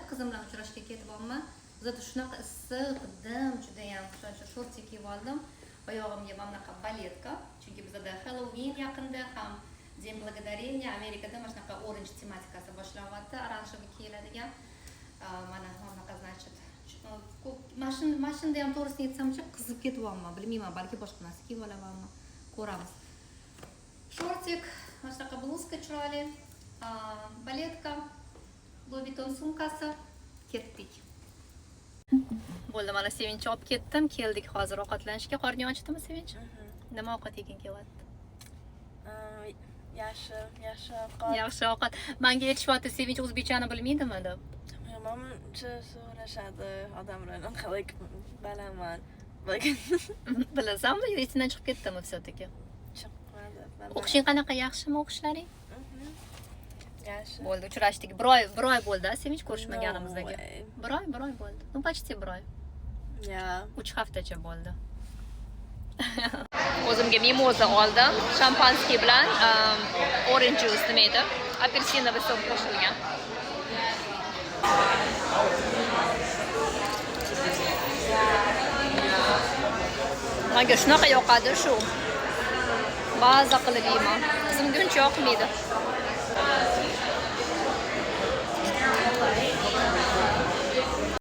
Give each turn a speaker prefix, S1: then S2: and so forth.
S1: Qizim bilan uchrashishga ketyapman. Bizada shunaqa issiq, dim judayam. Shuning uchun шорты kiyib oldim. Oyog'imga mana bunaqa балетка, chunki bizada Halloween yaqinda ham День благодарения, Amerikada mana shunaqa orange tematikasi boshlanyapti, оранжевый kiyiladigan. Mana bunaqa, значит, mana shunda ham, to'g'risini aytsamchi, qizib ketyapman. Bilmayman, balki boshqa narsa kiyib olamanmi, ko'ramiz. Шортик, mana shunaqa bluzka chiroyli, балетка, Louis Vuitton sumkasi, ketdik. Bo'ldi, mana Sevinchni olib ketdim, keldik hozir ovqatlanishga. Qorning ochdimi, Sevinch? Nima ovqat yeging kelyapti?
S2: Yaxshi, yaxshi ovqat.
S1: Yaxshi ovqat. Manga aytishyapti, Sevinch o'zbekchani bilmaydimi deb.
S2: Manimcha so'rashadi odamlar, like bilaman. Like
S1: Bilasanmi, esingdan chiqib ketdimi все-таки?
S2: Chiqmadi.
S1: O'qishing qanaqa, yaxshimi o'qishlaring?
S2: Mhm. Yaxshi.
S1: Bo'ldi, uchrashdik. Bir oy, bir oy bo'ldi, Sevinch, ko'rishmaganimizga.
S2: No way.
S1: Bir oy, bir oy bo'ldi. Ну, почти bir oy. 3 haftacha bo'ldi. O'zimga mimoza oldim. Шампанский bilan orange juice, nima edi? Апельсиновый сок qo'shilgan. Menga shunaqa yoqadi shu. Maza qilib yeyman. Qizimga uncha yoqmaydi.